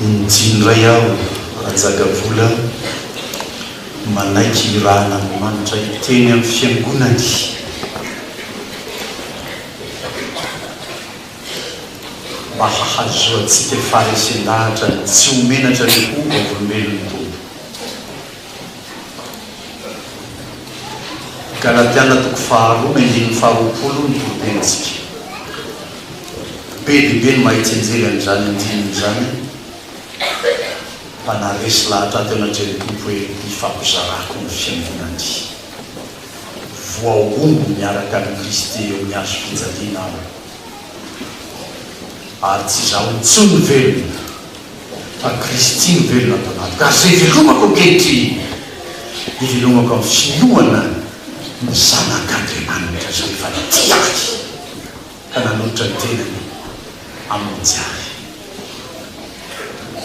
Injy indray aho Rajakavola manaiky irahan'Andriamanitra hiteny amin'ny fiangonany. Mba hahazoantsika faharesen-dahatra ny tsy ho menatra ny ho vavolombelon'ny Tompo. Galatiana toko faharoa ny andininy faharoapolo no toritenintsika. Be dia be ny mahay tsianjery an'izany andininy izany fa naharesy lahatra ahy teo anatrehan'ny Tompo hoe hifampizarako ny fiangonany. Voahombo miaraka amin'i Kristy eo amin'ny hazo fijaliana aho, ary tsy izaho intsony no velona, fa Kristy no velona ato anatiko, ary izay ivelomako ankehitriny, ivelomako amin'ny finoana ny Zanak'Andriamanitra izay efa tia ahy ka nanolotra ny tenany hamonjy ahy.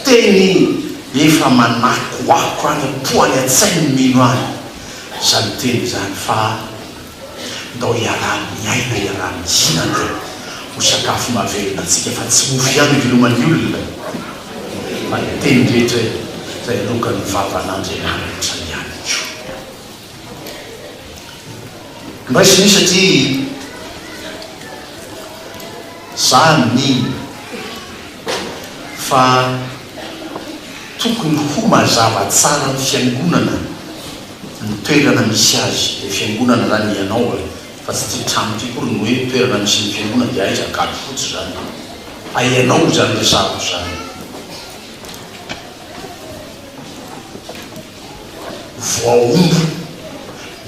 Teny efa manakoako any am-po any an-tsain'ny mino any izany teny izany fa ndao iaraha-miaina, iaraha-mihinana ho sakafo mahavelona antsika fa tsy mofo ihany iveloman'ny olona fa ny teny rehetra izay alokan'ny vavan'Andriamanitra ihany koa. Raisina io satria za mino fa tokony ho mazava tsara ny fiangonana ny toerana misy azy, le fiangonana zany ianao e, fa tsy ty trano ty akory ny hoe toerana misy ny fiangonana dia aiza Ankadifotsy zany fa ianao zany resahako zany. Voahombo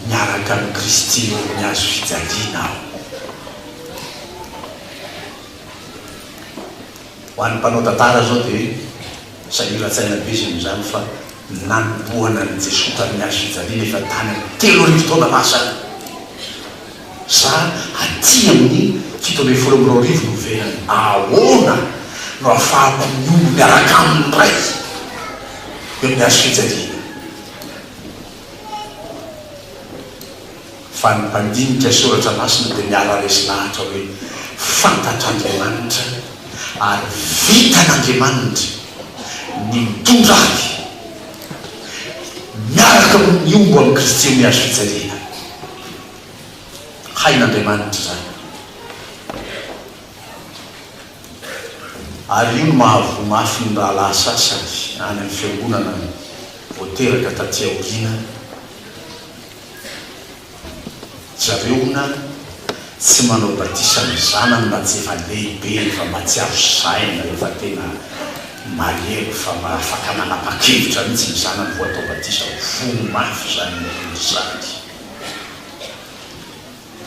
miaraka amin'i Kristy eo amin'ny hazo fijaliana aho. Ho an'ny mpanao tantara izao dia sahiran-tsaina be izy amin'izany fa nanombohana an'i Jesoa tamin'ny hazo fijaliana efa tany amin'ny 3000 taona lasa. Za aty amin'ny 2017 no velona. Ahoana no ahafahako mihombo miaraka aminy indray eo amin'ny hazo fijaliana? Fa ny mpandinika soratra masina dia miara-resy lahatra hoe fantatr'Andriamanitra ary vitan'Andriamanitra ny mitondra ahy miaraka mihombo amin'i Kristy eo amin'ny hazo fijaliana. Hain'Andriamanitra izany. Ary io no mahavoa mafy ny rahalahy sasany any amin'ny fiangonana vao teraka taty aoriana. Zareo hono tsy manao batisa ny zanany raha tsy efa lehibe, efa mahatsiaro saina, efa tena malemy fa mba afaka manapa-kevitra mihitsy ny zanany vao atao batisa. Voa mafy izany ny olona izany.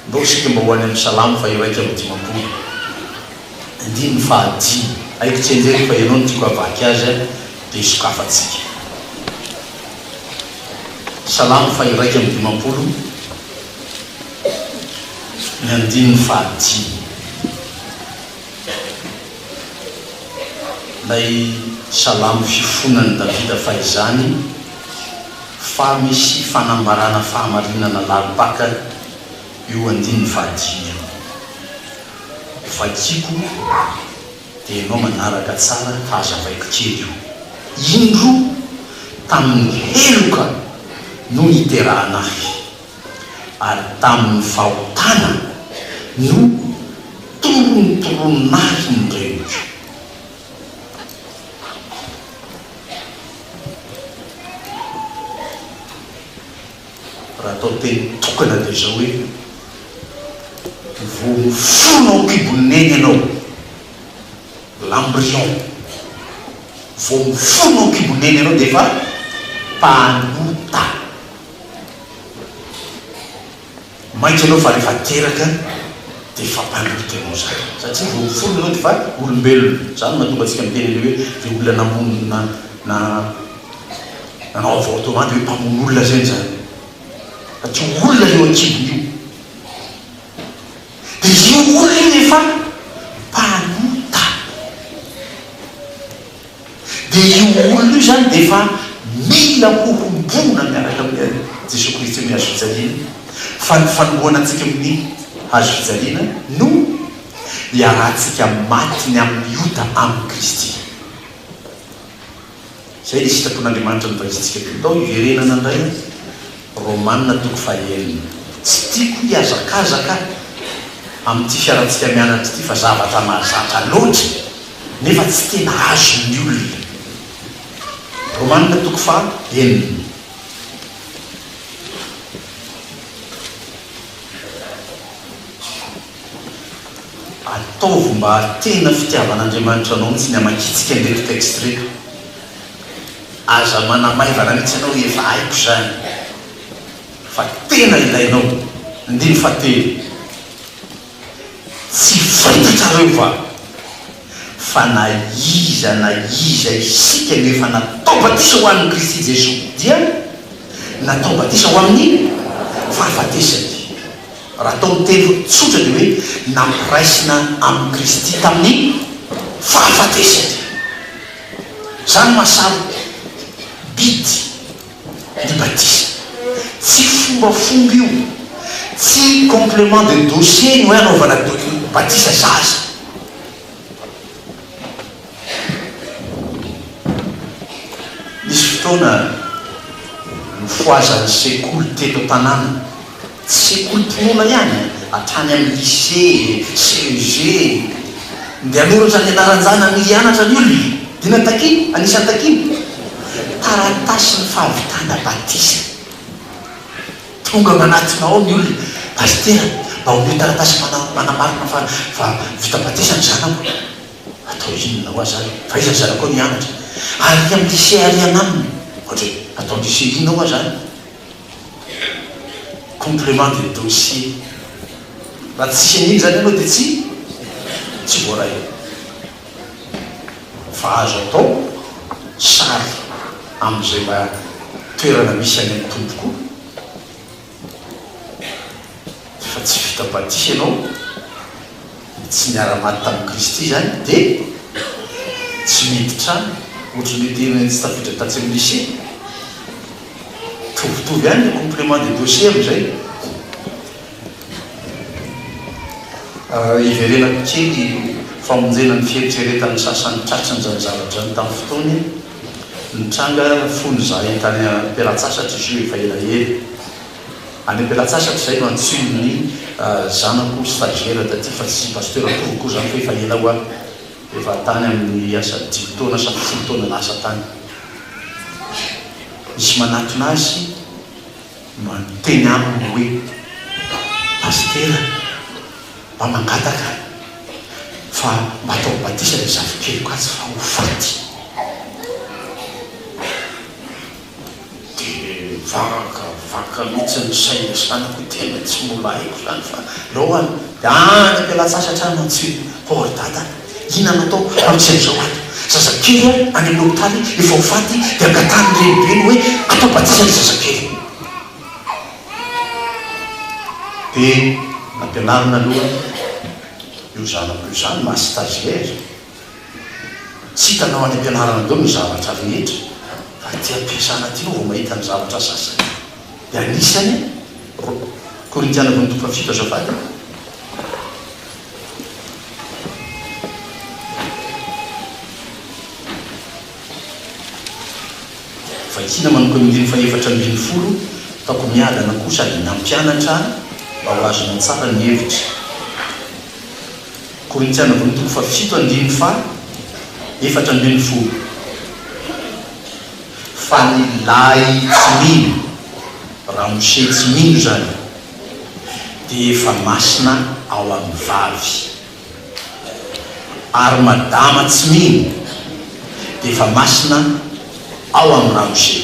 Ndao isika mba ho any amin'ny Salamo faha-51, andininy fahadimy. Haiko tsy enjehiko fa ianao no tiako havaky azy dia hisokafantsika. Salamo faha-51, ny andininy fahadimy. Ilay salamo fifonan'i Davida fahizany fa misy fanambarana fahamarinana lalim-paka io andininy fahadimy io. Vakiko dia ianao manaraka tsara fa hazavaiko kely io. Indro tamin'ny heloka no niterahana ahy. ary tamin'ny fahotana no torontoronina ahy ny reniko. Raha atao teny tokana dia izao hoe, vao miforona ao an-kibon'i Neny ianao, l'embryon, vao miforona ao an-kibon'i Neny ianao dia efa mpanota. Mainka ianao fa rehefa teraka dia efa mpanota ianao izany. Satria vao miforona ianao dia efa olombelona. Izany no mahatonga antsika miteny an'ilay hoe ilay olona namono na na nanao avortement dia hoe mpamono olona izay izany. Satria olona eo an-kibony io. Dia io olona io efa mpanota. Dia io olona io izany dia efa mila hohomboana miaraka amin'i Jesoa Kristy amin'ny hazo fijaliana, fa ny fanombohana antsika amin'ny hazo fijaliana no iarahantsika maty ny amin'ny ota amin'i Kristy. Izay ilay sitrapon'Andriamanitra novakintsika teo. Ndao hiverenana indray Romana toko fahenina. Tsy tiako hihazakazaka amin'ity fiarantsika mianatra ity fa zavatra mahazatra loatra nefa tsy tena azon'ny olona. Romana toko fahenina. Ataovy mba tena fitiavan'Andriamanitra anao mihitsy ny hamakiantsika an'ireto texte ireto. Aza manamaivana mihitsy ianao hoe efa haiko izany fa tena ilainao. Andininy fahatelo. Tsy fantatrareo va fa na iza na iza isika no efa natao batisa ho an'i Kristy Jesoa dia natao batisa ho amin'ny fahafatesany. Raha atao miteny tsotra dia hoe nampiraisina amin'i Kristy tamin'ny fahafatesany. Izany maha sarobidy ny batisa. Tsy fombafomba io. Tsy complément de dossier ny hoe anaovana batisa zaza. Nisy fotoana nofohazan'ny sekoly teto an-tanàna, tsy sekolim-pinoana ihany, hatrany amin'ny lycée, CEG, ndeha hanoratra ny anaran-janany hianatra ny olona. Inona no takiny? Anisan'ny takiny? Taratasin'ny fahavitana batisa. Tonga manatona ao ny olona, Pasitera, mba omeo taratasy manamarina fa fa vita batisa ny zanako. Atao inona hoa zany? Fa aiza ny zanakao no hianatra? Ary amin'ny lycée ary anaminy. Ohatra hoe, atao lycée inona hoa zany? Complément de dossier. Raha tsisy an'iny zany ianao dia tsy tsy voaray. Fa azo atao sary amin'izay mba toerana misy any amin'ny Tompo koa. Rehefa tsy vita batisa ianao, tsy niara-maty tamin'i Kristy izany, dia tsy miditra any, ohatran'ny hoe tena tsy tafiditra tatsy amin'ny lycée. Mitovitovy ihany ny complément de dossier amin'izay. Hiverenako kely famonjena ny fieritreretan'ny sasany tratran'izany zavatra izany tamin'ny fotoany nitranga fony izahay tany am-pialantsasatra izy io efa elaela. Any am-pialantsasatra izay no antsoin'ny zanako stagiaire taty fa tsy pasteur akory koa izany fa efa ela hoa efa tany amin'ny asa dimy taona sa folo taona lasa tany. Misy manatona azy Miteny aminy hoe, Pasitera, mba mangataka fa mba atao batisa ilay zafikeliko atsy fa ho faty. Dia vaka vaka mihitsy ny sain'ilay zanako hoe tena tsy mbola haiko izany fa aleo any. Dia any am-pialan-tsasatra any no antsoiny, Ô ry dada, inona no atao fa misy an'izao ato. Zazakely any amin'ny hopitaly efa ho faty dia angatahan'ny renibeny hoe atao batisa ilay zazakely. Dia nampianarina aloha io zanako io izany maha stagiaire. Tsy hitanao any am-pianarana daholo ny zavatra rehetra fa aty am-piasana aty ianao vao mahita ny zavatra sasany. Dia anisany, Korintiana voalohany toko fahafito azafady. Vakiana manomboka amin'ny andininy fahefatra ambinifolo, Ataoko miadana koa sady nampianatra mba ho azonao tsara ny hevitra. Korintiana voalohany toko fahafito andininy faha 14. Fa ny lahy tsy mino, ramose tsy mino izany, dia efa masina ao amin'ny vavy. Ary madama tsy mino dia efa masina ao amin'ny ramose.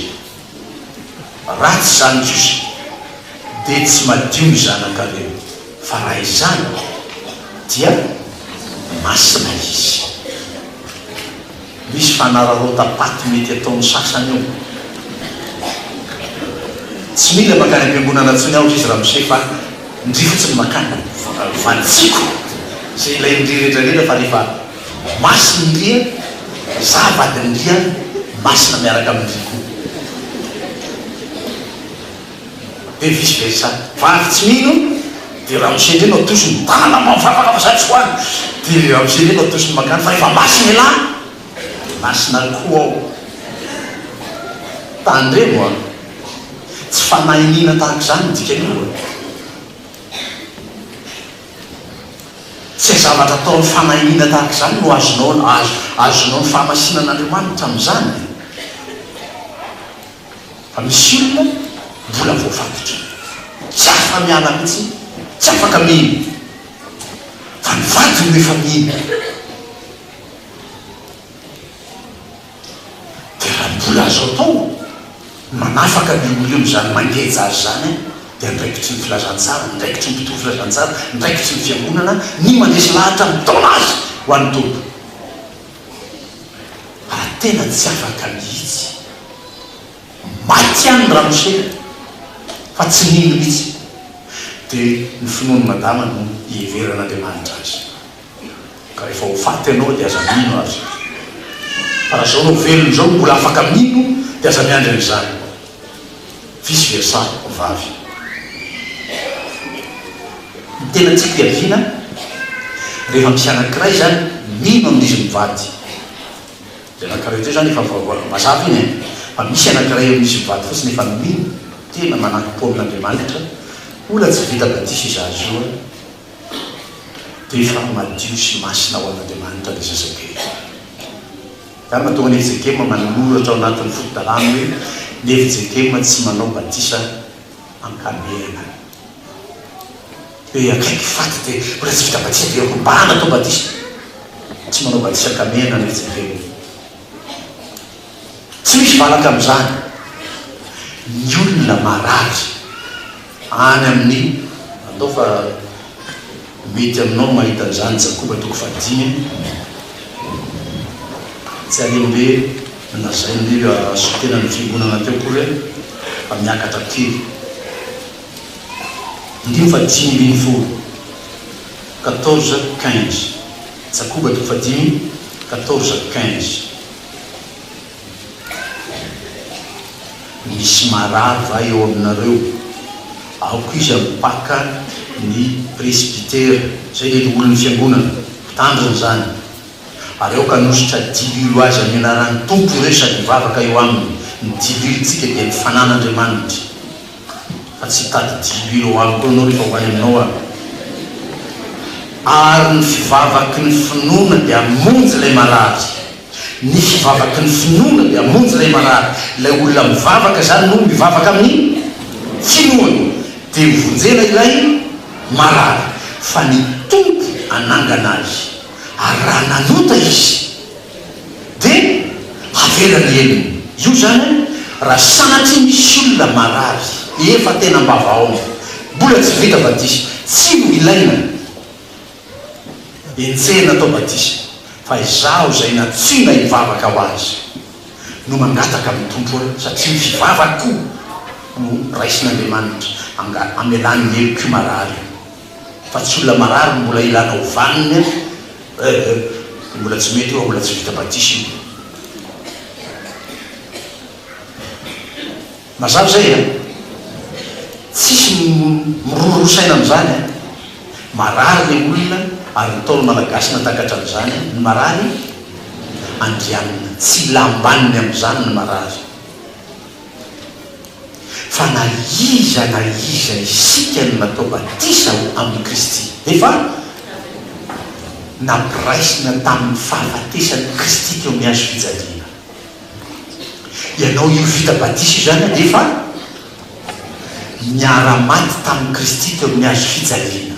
Raha tsy izany kosa dia tsy madio ny zanakareo, fa raha izany dia masina izy. Misy fanararaotam-paty mety ataon'ny sasany eo. Tsy mila mankany am-piangonana intsony aho hoy izy ramose fa ndry fotsiny mankany. Vatsiko izay ilain'ny ndry rehetra rehetra fa rehefa masina ndry a, za vadin'ny ndry a, masina miaraka amin-dry koa. Dia vice versa. Vavy tsy mino dia ramose ndry no atosiny, tanana mba mivavaka fa za tsy ho any. Dia ramose ndry no atosiny mankany fa rehefa masina elah dia masina koa aho. Tandremo an! Tsy fanahiniana tahaka izany ny dikan'io an! Tsy zavatra ataon'ny fanahiniana tahaka izany no azonao azo azonao ny fahamasinan'Andriamanitra amin'izany. Fa misy olona mbola voafatotra. Tsy afa-miala mihitsy, tsy afaka mino. Fa ny vadiny no efa mino. Dia raha mbola azo atao ny manafaka an'io olona io amin'izany mangeja azy izany dia andraikitry ny filazantsara, andraikitry ny mpitory filazantsara, andraikitry ny fiangonana ny mandresy lahatra mitaona azy ho an'ny Tompo. Raha tena tsy afaka mihitsy, maty ihany ny ramose fa tsy nino mihitsy, dia ny finoan'i madama no iheveran'Andriamanitra azy. Ka rehefa ho faty ianao dia aza mino azy. Fa raha izao anao velona izao no mbola afaka mino dia aza miandry an'izany. Vice versa vavy. Ny tena tiako hiaviana, rehefa misy anankiray izany mino amin'izy mivady, izay anankiray teo izany efa mazava iny e, fa misy anankiray eo amin'izy mivady fotsiny efa mino, tena manankim-po amin'Andriamanitra, mbola tsy vita batisa izy azy io an, dia efa madio sy masina ho an'Andriamanitra ilay zazakely. Izany mahatonga ny fjkm manoratra ao anatin'ny foto-dalàna hoe ny fjkm tsy manao batisa ankamehana. Hoe akaiky faty dia mbola tsy vita batisa dia rombahana atao batisa. Tsy manao batisa ankamehana ny fjkm. Tsy misy valaka amin'izany. Ny olona marary any amin'ny, andao fa mety aminao ny mahita an'izany, Jakoba toko fahadimy, tsy alembe nolazain'ny solontenan'ny fiangonana teo akory fa miakatra kely. Andininy fahadimy ambin'ny folo, quatorze, quinze. Jakoba toko fahadimy, quatorze, quinze. Misy marary va eo aminareo? Aoka izy hampaka ny presbytera, izay ilay loholon'ny fiangonana, mpitandrina izany, ary aoka hanosotra diloilo azy amin'ny anaran'ny Tompo ireo sady hivavaka eo aminy. Ny diloilontsika dia ny fanan'Andriamanitra. Fa tsy hitady diloilo ao amiko ianao rehefa ho any aminao aho. Ary ny fivavaky ny finoana dia hamonjy ilay marary. Ny fivavaky ny finoana dia hamonjy ilay marary. Ilay olona mivavaka izany no mivavaka amin'ny finoana. Dia hovonjena ilay marary. Fa ny Tompo hanangana azy. Ary raha nanota izy. Dia avela ny helony. Io izany raha sanatria misy olona marary, efa tena ambavahaona, mbola tsy vita batisa, tsy no ilaina henjehina atao batisa, fa izaho izay nantsoina hivavaka ho azy no mangataka amin'ny Tompo aho, satria ny fivavako no raisin'Andriamanitra, anga amelany ny helok'io marary io. Fa tsy olona marary no mbola ilana ho vaniny an! Eh eh, mbola tsy mety io fa mbola tsy vita batisa io. Mazava izay an! Tsisy miroroa saina amin'izany an! Marary ilay olona ary ny Ntaolo Malagasy nahatakatra an'izany an! Ny marary andrianina, tsy ilam-baniny amin'izany ny marary. Fa na iza na iza isika no natao batisa ho amin'i Kristy, efa nampiraisina tamin'ny fahafatesan'i Kristy teo amin'ny hazo fijaliana. Ianao io vita batisa io izany dia efa niara-maty tamin'i Kristy teo amin'ny hazo fijaliana.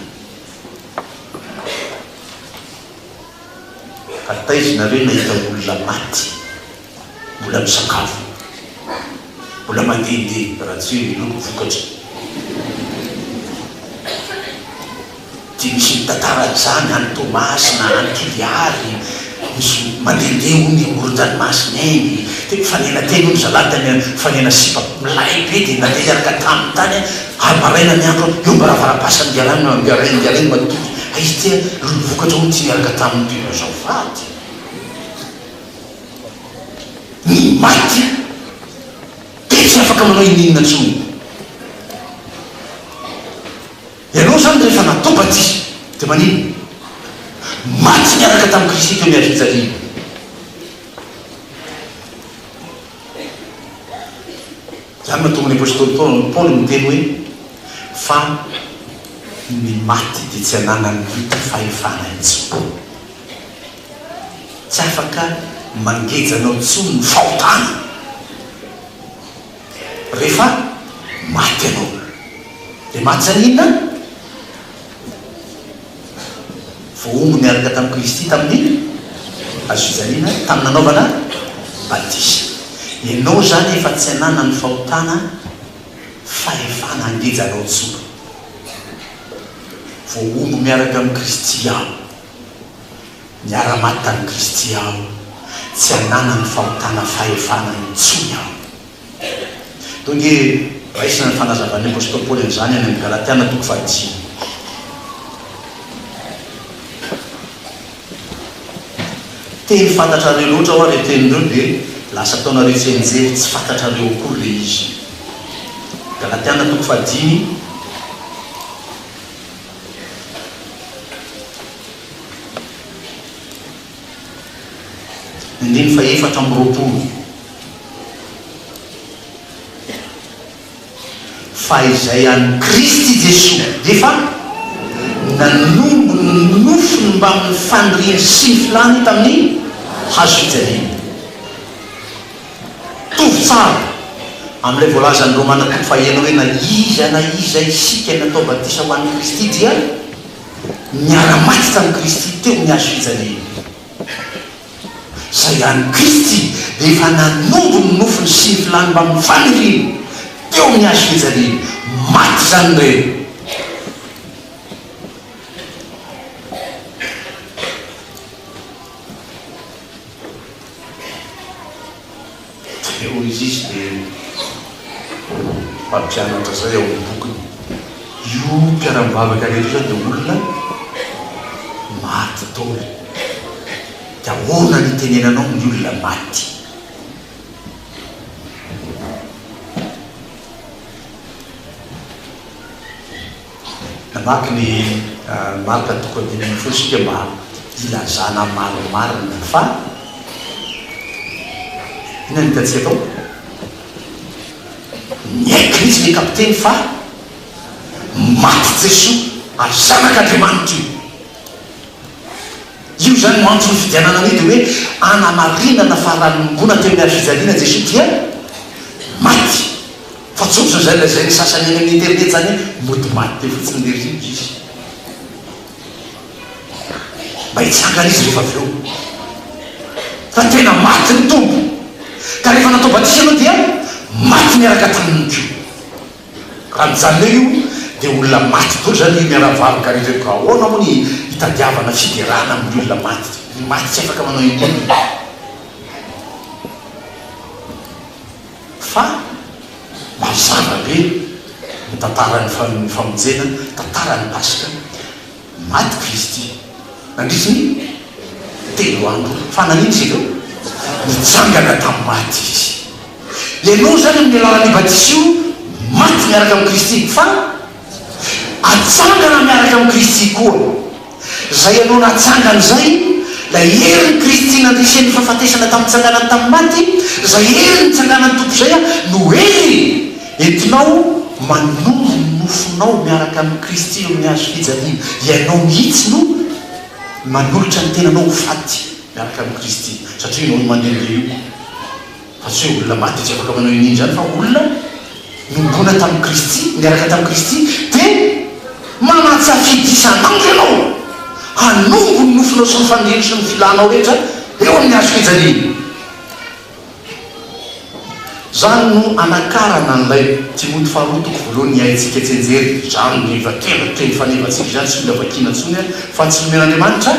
Ka taiza nareo nahita olona maty? Mbola misakafo. Mbola mandehandeha raha tsy hoe miloko vokatra. Dia misy mitantara an'izany any Toamasina, any Toliary, misy mandehandeha hono eny amoron-dranomasina eny. Dia mifanena teny hono zalahy tany mifanena sipa milay be dia nandeha niaraka taminy tany ary maraina ny andro eo am-baravaram-pasana ingahy ingahy ingahy matory. Aiza ity lolo vokatra hono ity niaraka taminy ity. Azafady. Ny maty dia tsy afaka manao ininona intsony. Ianao izany rehefa natao batisa dia maninona? Maty niaraka tamin'i Kristy teo amin'ny hazofijaliana. ny Apostoly Paoly miteny hoe, Fa ny maty dia tsy ananan'ny ota fahefana intsony. Tsy afaka mangeja anao intsony ny fahotana rehefa maty ianao. Dia maty izany inona? Voahombo niaraka tamin'i Kristy tamin'ny hazofijaliana, tamin'ny nanaovana batisa. Ianao izany efa tsy ananan'ny fahotana fahefana hangeja anao intsony. Voahombo miaraka amin'i Kristy aho. Niara-maty tamin'i Kristy aho. Tsy ananan'ny fahotana fahefana intsony aho. Toa ange raisina ny fanazavan'ny apostoly Paoly an'izany any amin'ny Galatiana toko fahadimy. Teny fantatrareo loatra hoa ireo teny ireo dia lasa ataonareo tsianjery tsy fantatrareo akory ilay izy. Galatiana toko fahadimy. Andininy fahefatra amby 20. Fa izay an'i Kristy Jesoa efa nanombo ny nofony mbamin'ny faniriany sy ny filany tamin'ny hazo fijaliana. Mitovy tsara amin'ilay voalazan'ny Romana toko fahenina hoe na iza na iza isika natao batisa ho an'i Kristy dia niara-maty tamin'i Kristy teo amin'ny hazo fijaliana. Izay an'i Kristy dia efa nanombo ny nofony sy ny filany mbamin'ny faniriany teo amin'ny hazo fijaliana. Maty izany ireny. Dia hoy izy dia mpampianatra izay ao amin'ny bokiny. Io mpiara-mivavaka rehetra io izany dia olona maty daholo. Dia ahoana no itenenanao ny olona maty? Namaky ny Marka toko 15 isika mba hilazana marimarina fa inona no hitantsika tao? Niaiky mihitsy ilay kapiteny fa maty Jesoa ary Zanak'Andriamanitra io. Io izany no antony nifidianana an'io dia hoe anamarinana fa raha niombona teo amin'ny hazofijaliana Jesoa dia maty. Fa tsy ohatran'izay lazain'ny sasany any amin'ny internet izany hoe mody maty teo fotsiny lery iny izy. Mba hitsangana izy rehefa avy eo. Fa tena maty ny Tompo. Ka rehefa natao batisa ianao dia maty niaraka taminy koa. Raha mijanona eo io dia olona maty daholo izany io miara-mivavaka rehetra io. Ka ahoana moa ny hitadiavana fiderana amin'ny olona maty? Ny maty tsy afaka manao inona. Fa mazava be ny tantaran'ny famonjena, tantaran'ny Paska. Maty Kristy nandritry ny telo andro. Fa naninona izy ireo? Nitsangana tamin'ny maty Izy. Ianao izany amin'ny alalan'io batisa io, maty miaraka amin'i Kristy, fa atsangana miaraka amin'i Kristy koa. Izay ianao natsangana izay, ilay herin'i Kristy nandresy ny fahafatesana tamin'ny nitsanganany tamin'ny maty, izay hery nitsanganan'ny Tompo izay no hery entinao manondro ny nofonao miaraka amin'i Kristy eo amin'ny hazo fijaliana. Ianao mihitsy no manolotra ny tenanao ho faty miaraka amin'i Kristy, satria ianao no mandehandeha io. Fa tsy hoe olona maty tsy afaka manao inin izany fa olona niombona tamin'i Kristy, niaraka tamin'i Kristy, dia manan-tsafidy isan'andro ianao hanombo ny nofinao sy ny faniriany sy ny filanao rehetra eo amin'ny hazo fijaliana. Izany no anakarana an'ilay Timoty faharoa toko voalohany ny haintsika tsianjery. Izany no efa tena teny fanevantsika izany tsy mila vakiana intsony fa tsy nomen'Andriamanitra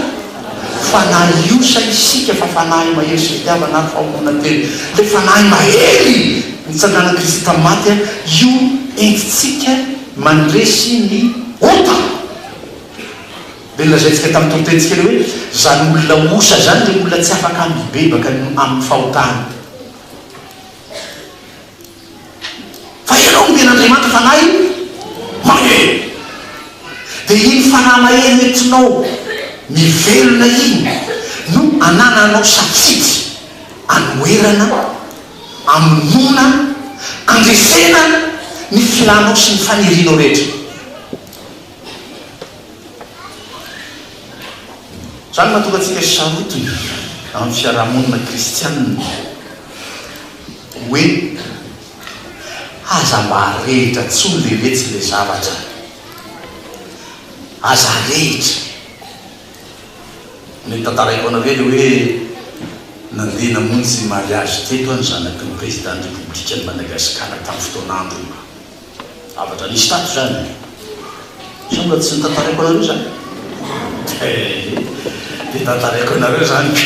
Fanahy osa isika fa Fanahy mahery sy fitiavana ary fahononan-tena. Ilay Fanahy mahery nitsanganan'i Kristy tamin'ny maty, io entintsika mandresy ny ota. Ilay nolazaintsika tamin'ny toritenintsika ilay hoe, izany olona osa izany ilay olona tsy afaka mibebaka amin'ny fahotany. Fa ianao nomen'Andriamanitra fanahy mahery. Dia iny fanahy mahery entinao mivelona iny no anananao safidy anoherana, amonoana, andresena. Ny filanao sy ny fanirianao rehetra. Izany no mahatonga antsika sarotiny amin'ny fiarahamonina kristianina hoe aza mba arehitra intsony lehiretsy ilay zavatra. Aza arehitra. Ny tantaraiko anareo ilay hoe nandeha namonjy mariage teto aho ny zanaky ny président ny Repoblikan'i Madagasikara tamin'ny fotoan'androny. Zavatra nisy tato izany e! Sao mbola tsy notantaraiko anareo izany? Ehe, dia tantaraiko anareo izany ka!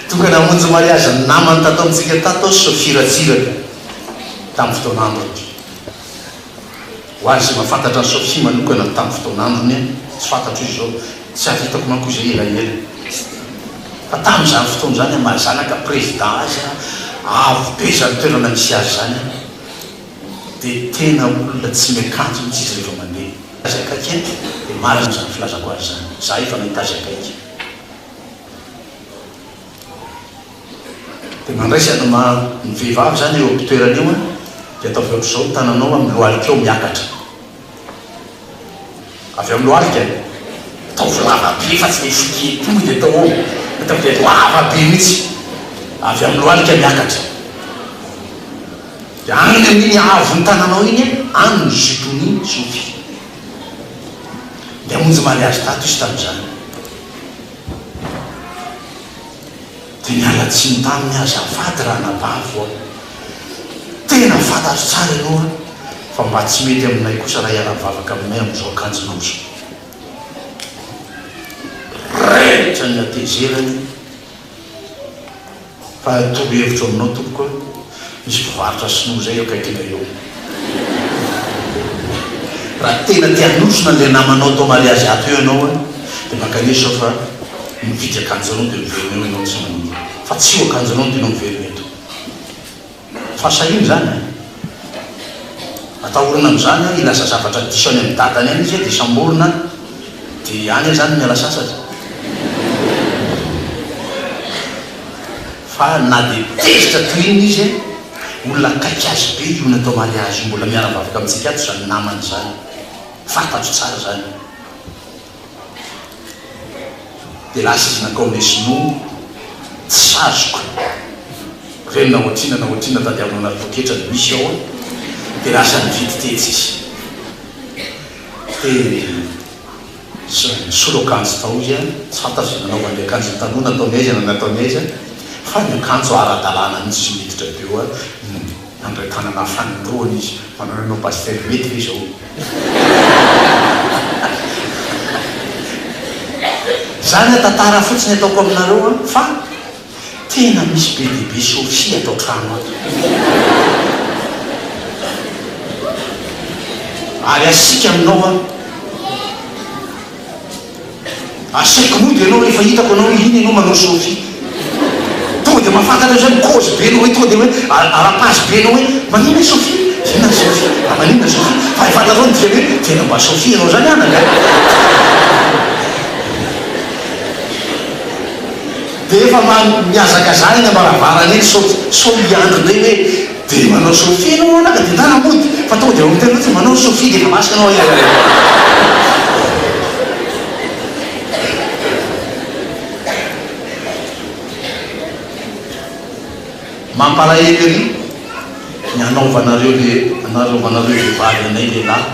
Tonga namonjy mariage ny namany tato amintsika tato aho Sophie Ratsiraka tamin'ny fotoan'androny. Ho azy izay mahafantatra an'i Sophie manokana tamin'ny fotoan'androny, tsy fantatro izy izao, tsy ary hitako manko izy ela ela. Fa tamin'izany fotoana izany maha zanaka président azy, avo be izany toerana misy azy izany, dia tena olona tsy miakanjo mihitsy izy rehefa mandeha. Azy akaiky dia marina izany filazako azy izany, za efa nahita azy akaiky. Dia mandraisa ny maha ny vehivavy izany eo am-pitoerana eo an, dia ataovy ohatr'izao ny tananao amin'ny lohalika eo miakatra. Avy amin'ny lohalika e. Ataovy lava be fa tsy le fohy tonga dia atao eo, ataovy dia lava be mihitsy. Avy amin'ny lohalika miakatra. Dia any amin'iny haavon'ny tananao iny an, any ny jupe-n'i Sophie. Dia hamonjy mariage tato izy tamin'izany. Dia niala tsiny taminy aho, azafady ranabavy oa, tena fantatro tsara ianao an, fa mba tsy mety aminay kosa raha hiara-mivavaka aminay amin'izao akanjonao izao. Raikitra ny hatezerany. Fa toro hevitro aminao tompoko a, misy mpivarotra sinoa izay eo akaikinay eo. Raha tena te hanosona an'ilay namanao atao mariazy ato eo ianao a, dia mankanesa ao fa mividy akanjonao dia miverina eo ianao tsy maninona. Fa tsy io akanjonao no tianao miverina eto. Fahasahiana izany e! Atahorana amin'izany an, hilaza zavatra diso any amin'ny dadany any izy dia samborina dia any izany miala sasatra. Fa na dia tezitra toy inona izy an, olona akaiky azy be io natao mariazy io, mbola miara-mivavaka amintsika ato izany namany izany, fantatro tsara izany. Dia lasa izy nankao amin'ilay sinoa, tsy azoko ireny na ohatr'inona na ohatr'inona tadiavina anaty poketra no misy ao an, dia lasa nividy tetsy izy. Dia nisolo akanjo tao izy an, tsy fantatro izay nanaovany ilay akanjony taloha nataony aiza na nataony aiza, fa ny akanjo ara-dalàna mihitsy izy miditra teo an, Nandray tanana fanindroany izy, manao hoe, Ianao Pasitera, mety ve izao? Izany an tantara fotsiny ataoko aminareo an, fa tena misy be dia be Sophie ato an-trano ato. Ary asiaka aminao aho. Asaiko mody ianao rehefa hitako anao hoe iny ianao manao Sophie. Tonga dia mahafantatra izay mi-cause be anao hoe tonga dia hoe ara-pazy be anao hoe maninona i Sophie? Inona ny Sophie? Fa maninona Sophie? Fa efa fantatrao ny dikany hoe tena mba Sophie ianao izany anaka a! Dia efa mihazakazaha eny am-baravarana eny sao sao hiandry indray hoe dia manao Sophie ianao anaka dia ndana mody fa tonga dia miteny hoe manao Sophie dia efa masaka ianao aiza aiza. Mampalahelo ery ny hanaovanareo le hanaovanareo vehivavy anay lehilahy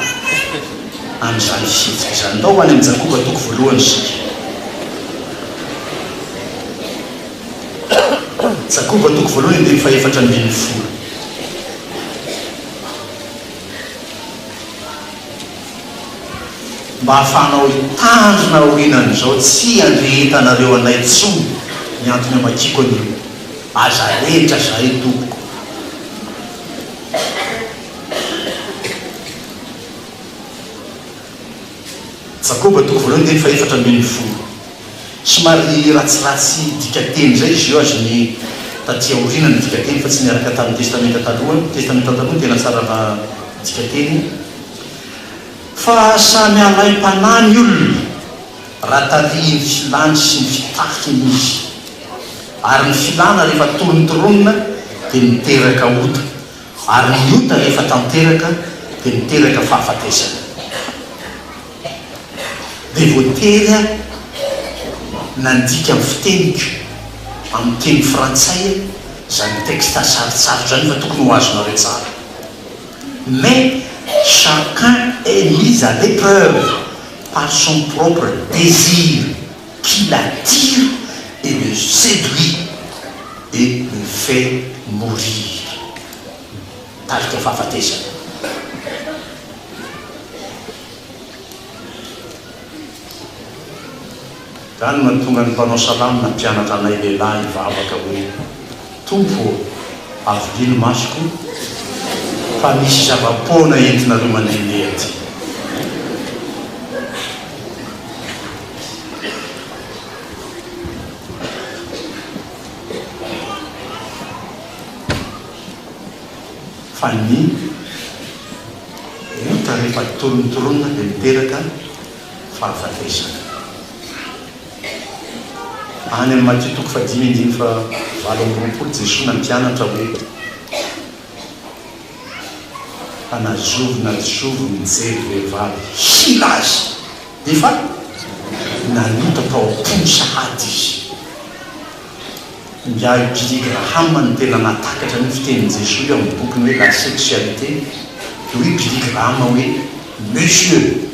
amin'izany fihetsika izany. Ndao ho any amin'i Jakoba toko voalohany isika. Jakoba toko voalohany andininy fahefatra ambin'ny folo. Mba hahafahanao hitandrina aorianan'izao tsy handrehetanareo anay intsony ny antony amakiako an'io. Aza arehitra zahay tompoko. Jakoba toko voalohany andininy fahefatra ambin'ny folo. Somary ratsiratsy dikanteny izay izy io azony taty aoriana ny dikanteny fa tsy niaraka tamin'ny testamenta taloha. Ny testamenta taloha no tena tsara dikanteny. Fa samy alaim-panahy ny olona raha tarihin'ny filany sy ny fitafiny izy. Ary ny filana rehefa torontoronina. dia miteraka ota, ary ny ota rehefa tanteraka dia miteraka fahafatesana. Dia voatery aho nandika ny fiteniko amin'ny teny frantsay izany texte sarotsarotra izany fa tokony ho azonareo tsara. Mais chacun est mis à l'épreuve par son propre désir qui l'attire et le séduit et le fait mourir. Mitarika fahafatesana. Izany no nahatonga ny mpanao salamo nampianatra anay lehilahy hivavaka hoe, Tompo ô, avilia ny masoko fa misy zava-poana entinareo mandehandeha aty. Fa ny ota rehefa torontoronina dia miteraka fahafatesana. Any amin'ny Matio toko fahadimy andininy faha 28 Jesoa nampianatra hoe, Fa na zovy na zovy mijery vehivavy hila azy dia efa nanota tao am-pony sahady izy. Ingahy Billy Graham no tena nahatakatra an'io fitenin'i Jesoa io amin'ny bokiny hoe La sexualité, dia hoy Billy Graham hoe, Monsieur,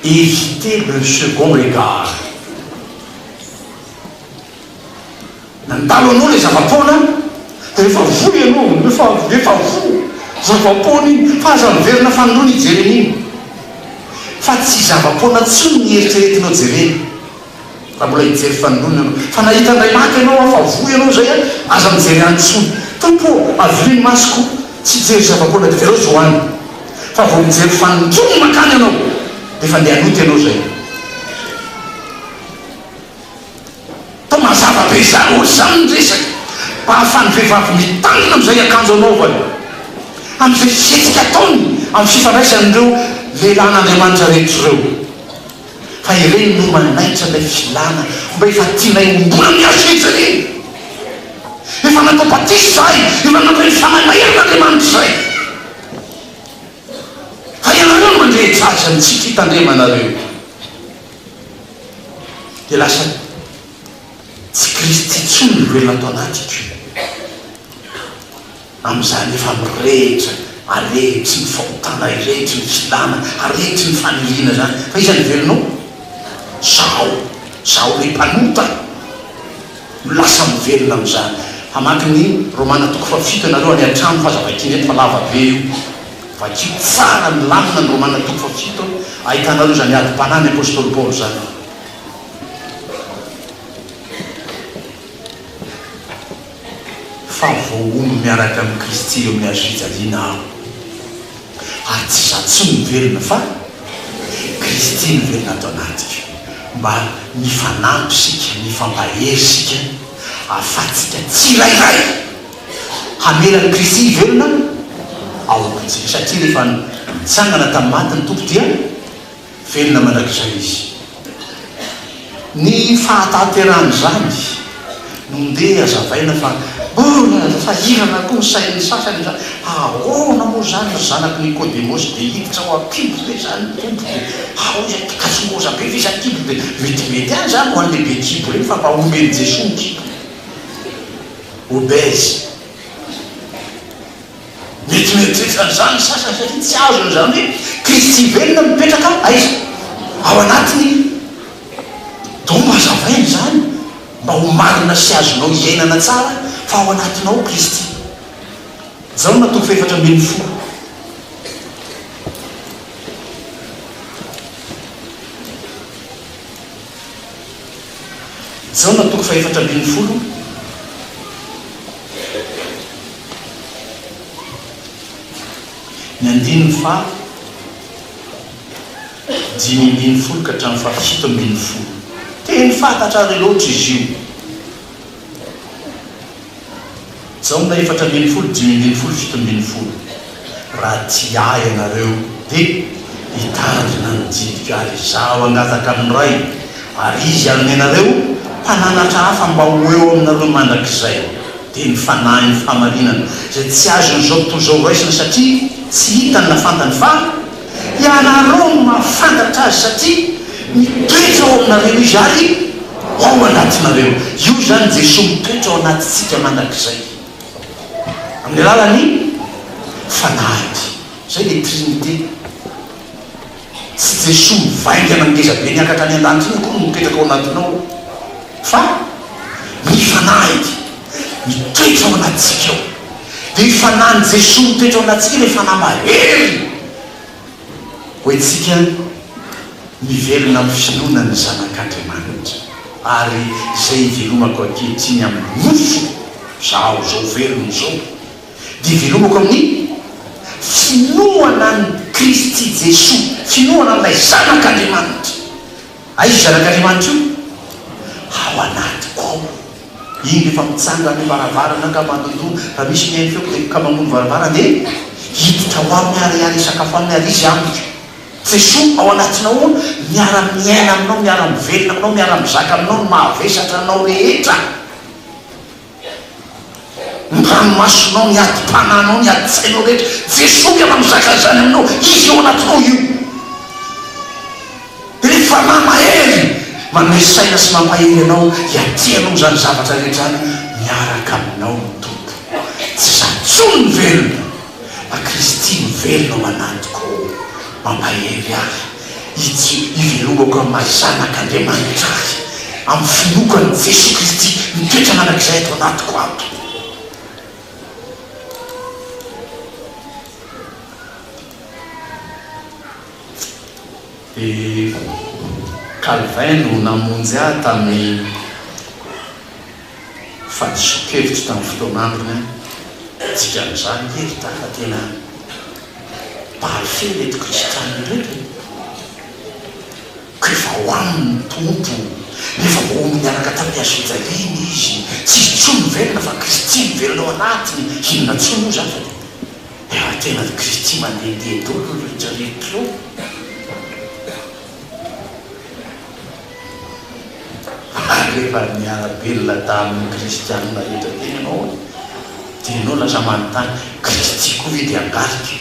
évitez le second regard. Nandalo anao ilay zava-poana dia efa voa ianao, efa efa voa, zava-poana iny, fa aza miverina fanindroany hijery an'iny. Fa tsy zava-poana intsony ny eritreretinao jerena. Raha mbola hijery fanindroany ianao. Fa nahita indray maka ianao aho fa voa ianao izay an, aza mijery any intsony. Tompo ô, avia ny masoko tsy hijery zava-poana dia avereo zo any. Fa vao mijery fanindroany mankany ianao dia efa ndeha hanota ianao izay. Toa mazava be izany, ohatr'izany ny resaka. Mba ahafahan'ny vehivavy mitandrina amin'izay akanjo anaovany, amin'izay fihetsika ataony, amin'ny fifandraisan'ireo lehilahin'Andriamanitra rehetra ireo. Fa ireny no manaitra ilay filana mba efa tianay ho mbola ny hazo fijaliana. Efa natao batisa izahay, efa nandray ny Fanahy maherin'Andriamanitra izahay. Fa ianareo no mandrehitra azy amin'ny tsy fitandremanareo. Dia lasa tsy Kristy intsony no velona ato anatiko. Amin'izany efa mirehitra, arehitry ny fahotana, arehitry ny filana, arehitry ny faniriana izany. Fa iza no velona ao? Zaho, zaho ilay mpanota no lasa mivelona amin'izany. Hamaky ny Romana toko fahafito ianareo any an-trano fa aza vakiana eto fa lava be io. Vakio tsara milamina ny Romana toko fahafito ahitanareo izany adim-panahy ny apostoly Paoly izany. Fa voahono miaraka amin'i Kristy eo amin'ny hazofijaliana aho, ary tsy izaho intsony no velona, fa Kristy no velona ato anatiko. Mba mifanampy isika, mifampahery isika, ahafahantsika tsirairay hamela an'i Kristy hivelona ao am-pontsika. Satria rehefa nitsangana tamin'ny maty ny Tompo dia. Velona mandrakizay izy. Ny fahatanterahan'izany no ndeha hazavaina fa mbola sahirana koa ny sain'ny sasany izany, ahoana moa izany ry zanak'i Nikodemosy dia hiditra ao an-kibo ve izany ny Tompo dia ahoana izany kasingoza be ve izany kibo dia metimety ihany izany ho an'ilay be kibo ireny fa mba omen'i Jesoa ny kibo. Obèse. Mety mieritreritra an'izany ny sasany satria tsy azony izany hoe Kristy velona mipetraka aiza? Ao anatiny. Donc hazavaina izany mba ho marina sy azonao iainana tsara fa ao anatinao Kristy. Jaona toko fahefatra ambin'ny folo. Jaona toko fahefatra ambin'ny folo. Ny andininy faha 15 ka hatramin'ny faha 17. Teny fantatra ary loatra izy io. Jaona 14, 15, 17. Raha tia Ahy ianareo, dia hitandrina ny didiko, ary Izaho hangataka amin'ny Ray, ary Izy hanome anareo Mpananatra hafa mba ho eo aminareo mandrakizay. Dia ny Fanahin'ny fahamarinana, izay tsy azon'izao tontolo izao raisina satria tsy hitany na fantany, fa ianareo no mahafantatra Azy satria mitoetra ao aminareo Izy ary ao anatinareo. Io izany Jesoa mitoetra ao anatintsika mandrakizay amin'ny alalan'ny Fanahiny. Izay ilay Trinite. Tsy Jesoa mivaingana ngeza be niakatra any an-danitra iny akory no mipetraka ao anatinao fa ny Fanahiny mitoetra ao anatintsika ao. Dia io Fanahin'i Jesoa mitoetra ao anatintsika ilay Fanahy mahery ho antsika mivelona amin'ny finoana ny Zanak'Andriamanitra. Ary izay ivelomako ankehitriny amin'ny nofo, izaho izao velona izao, dia velomako amin'ny finoana an'i Kristy Jesoa, finoana an'ilay Zanak'Andriamanitra. Aiza io Zanak'Andriamanitra io? Ao anatiko ao. Iny rehefa mitsangana eo varavarana ka mandondona, raha misy mihaino feoko dia ka mamono varavarana dia hiditra ao aminy ary hiara hisakafo aminy ary izy amiko. Jesoa ao anatinao ao, miara-miaina aminao, miara-mivelona aminao, miara-mizaka aminao ny mahavesatra anao rehetra. Ny ranomasonao, ny adim-panahinao, ny adin-tsainao rehetra, Jesoa miala mizaka an'izany aminao, Izy ao anatinao io. Dia ilay Fanahy mahery manome saina sy mampahery anao hiatrehanao izany zavatra rehetra izany, miaraka aminao ny Tompo. Tsy izaho intsony no velona, fa Kristy no velona ao anatiko ao, mampahery ahy. Itsy ivelomako amin'ny maha zanak'Andriamanitra ahy, amin'ny finoako an'i Jesoa Kristy mitoetra mandrakizay ato anatiko ato. I Calvin no namonjy ahy tamin'ny fahadisoan-kevitro tamin'ny fotoan'androny an! Dikan'izany nge ry ta fa tena parfait ireto kristiana ireto e! Ka efa ao aminy ny Tompo, efa voahombo niaraka tamin'ny hazofijaliana izy, tsy izy intsony no velona fa Kristy no velona ao anatiny, inona intsony moa izany fa dia efa tena Kristy mandehandeha daholo ireo rehetra rehetra ireo. Ary rehefa niara-belona tamin'ny kristianina rehetra teny ianao dia ianao lasa manontany, Kristy koa ve dia hangarika?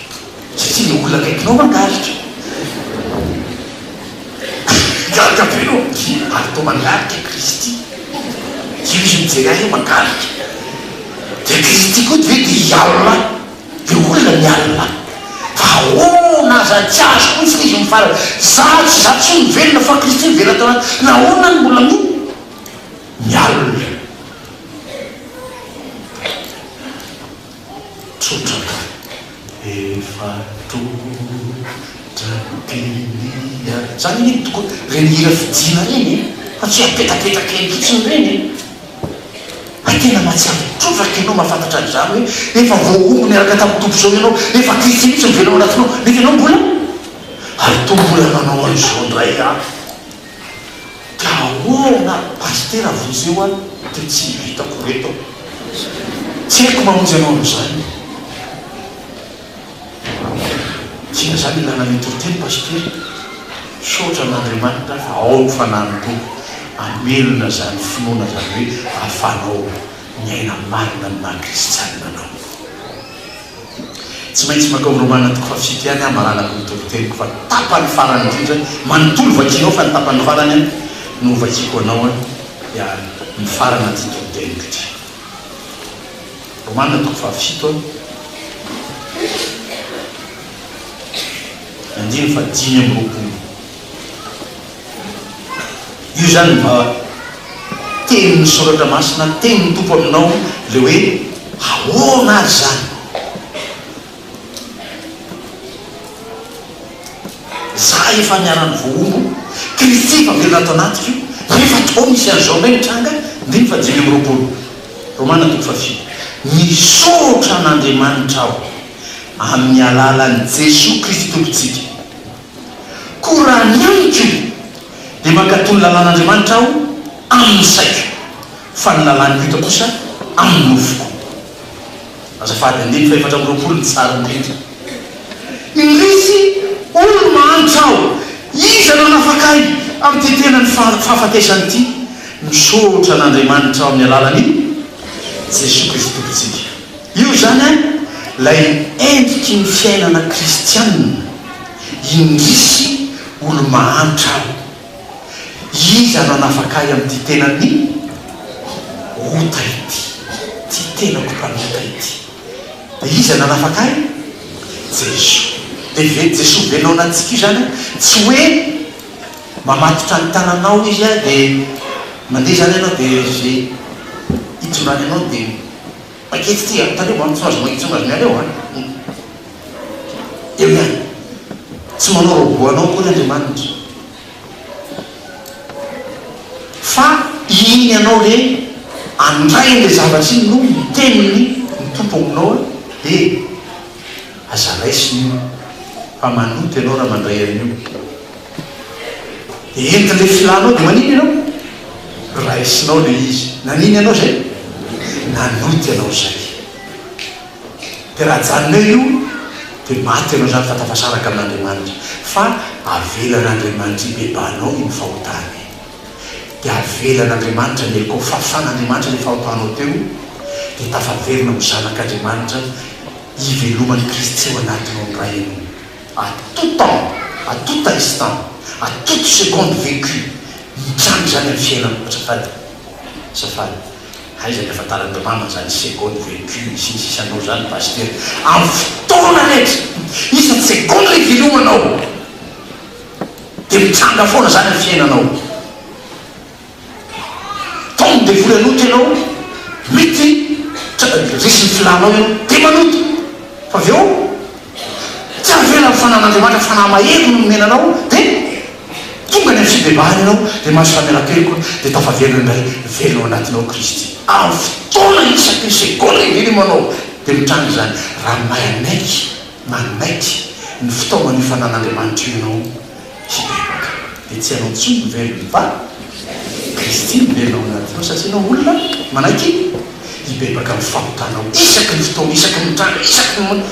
Satria ilay olona akaikinao mangarika. Gaga be ianao, ary toa mangarika Kristy. Io izy mijery ahy io mangarika. Dia Kristy koa ve dia hialona ahy? Le olona mialona fa ahoana aza tsy azoko mihitsy le izy mifarana za tsy za tsy mivelona fa Kristy mivelona tao anaty nahoana no mbola mi mialona tsotra ka efa totraky ny zany anie tokony reny hira fidina reny e fa tsy hoe apetapetaka eny fotsiny reny e. Fa tena mahatsiaro trotraka ianao mahafantatra an'izany hoe efa voahombo niaraka tamin'ny Tompo izao ianao, efa Kristy mihitsy no velona ao anatinao, nefa ianao mbola ary toa mbola manao an'izao indray aho. Dia ahoana Pasitera vonjeo aho dia tsy vitako ireto aho. Tsy haiko mamonjy anao amin'izany. Inona izany ilana ny toriteny Pasitera? Misaotra an'Andriamanitra fa ao ny Fanahin'ny Tompo hamelona izany finoana izany hoe ahafahanao miaina marina ny maha kristianina anao. Tsy maintsy mankao amin'ny Romana toko fahafito ihany aho hamaranako ny toriteniko fa tapany farany indrindra, manontolo vakianao fa ny tapany farany no hovakiako anao dia mifarana ity toriteniko ity. Romana toko fahafito andininy faha 25. Io izany mba tenin'ny Soratra Masina, tenin'ny Tompo aminao ilay hoe ahoana ary izany? Za efa niara-nivoahombo, Kristy efa velona ato anatiko, nefa toa misy an'izao indray mitranga, andininy faha 25, Romana toko fahafito, Misaotra an'Andriamanitra aho amin'ny alalan'i Jesoa Kristy Tompontsika. Koa raha ny amiko, dia mankatò ny lalàn'Andriamanitra aho amin'ny saiko, fa ny lalàn'ny ota kosa amin'ny nofoko. Azafady, andininy faha-24 ny tsara indrindra. Indrisy, olo-mahantra aho! Iza no hanafaka ahy amin'ity tenan'ny fahafatesana ity? Misaotra an'Andriamanitra aho amin'ny alalan'i. Jesoa Kristy Tompontsika. Io izany an, ilay endriky ny fiainana kristianina. Indrisy olo-mahantra aho. Iza no hanafaka ahy amin'ity tenan'ny ota ity, ity tenako mpanota ity? Dia iza nanafaka ahy? Jesoa. Dia ve Jesoa velona antsika io izany an? Tsy hoe mamatotra ny tananao Izy an, dia mandeha izany ianao dia izay itondrany anao dia manketsy ity an, tandremo an, tsy mahazo tsy mahazo miala eo an. Eo ihany. Tsy manao robot anao akory Andriamanitra. Fa iny ianao le andray an'le zavatra iny no miteny ny ny Tompo aminao hoe eh aza raisina io fa manota ianao raha mandray an'io. Dia entin'le filanao dia manina ianao? Raisinao le izy. Nanina ianao zay? Nanota ianao zay. Dia raha ajanona eo io dia maty ianao izany fa tafasaraka amin'Andriamanitra. Fa avelan'Andriamanitra hibebahanao iny fahotana iny. Dia avelan'Andriamanitra ny helokao, fafan'Andriamanitra ilay fahotanao teo, dia tafaverina ho zanak'Andriamanitra hiveloman'i Kristy ao anatinao indray ianao. À tout temps, à tout instant, à toute seconde vécue, mitranga izany amin'ny fiainanao. Azafady, azafady. Aiza ny afantaran'i mama zany seconde vécu sy ny sisa anao zany pasitera amin'ny fotoana rehetra isan-tsegondra ivelomanao dia mitranga foana zany amin'ny fiainanao taomin'ny devoly hanota ianao mety resin'ny filanao ianao dia manota fa avy eo Tsy avela ny fanan'Andriamanitra fanahy mahery no nomena anao dia tonga any amin'ny fibebahana ianao dia mahazo famelan-keloka dia tafaverina indray velona ao anatinao Kristy. Amin'ny fotoana isaky ny segondra ivelomanao dia mitranga izany raha manaiky manaiky ny fitaoman'io fanan'Andriamanitra io ianao hibebaka dia tsy ianao intsony no velona fa Kristy no velona ao anatinao satria ianao olona manaiky hibebaka amin'ny fahotanao isaky ny fotoana, isaky ny mitranga, isaky ny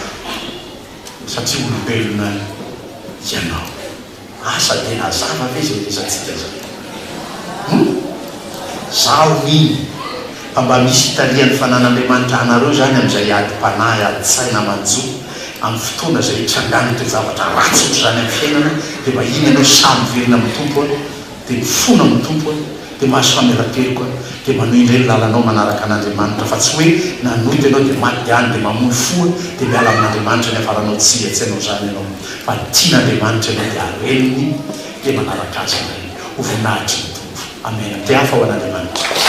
satria olombelona ianao. Asa dia nazava ve izay resatsika izay? Hum? Zaho mino fa mba misy itarihan'ny fanan'Andriamanitra anareo izany amin'izay adim-panahy, adin-tsaina manjo, amin'ny fotoana izay itrangan'ny toe-javatra ratsy ohatr'izany amin'ny fiainana dia mba iny ianao sahy miverina amin'ny Tompo a! dia mifona amin'ny Tompo a, dia mahazo famelan-keloka, dia manohy indray ny lalanao manaraka an'Andriamanitra, fa tsy hoe nanota ianao dia maty dia any dia mamoy fo dia miala amin'Andriamanitra ny hafaranao, tsia, tsy hanao izany ianao, fa tian'Andriamanitra ianao dia areniny dia manaraka Azy indray, ho voninahitry ny Tompo. Amena. Te hafa ho an'Andriamanitra.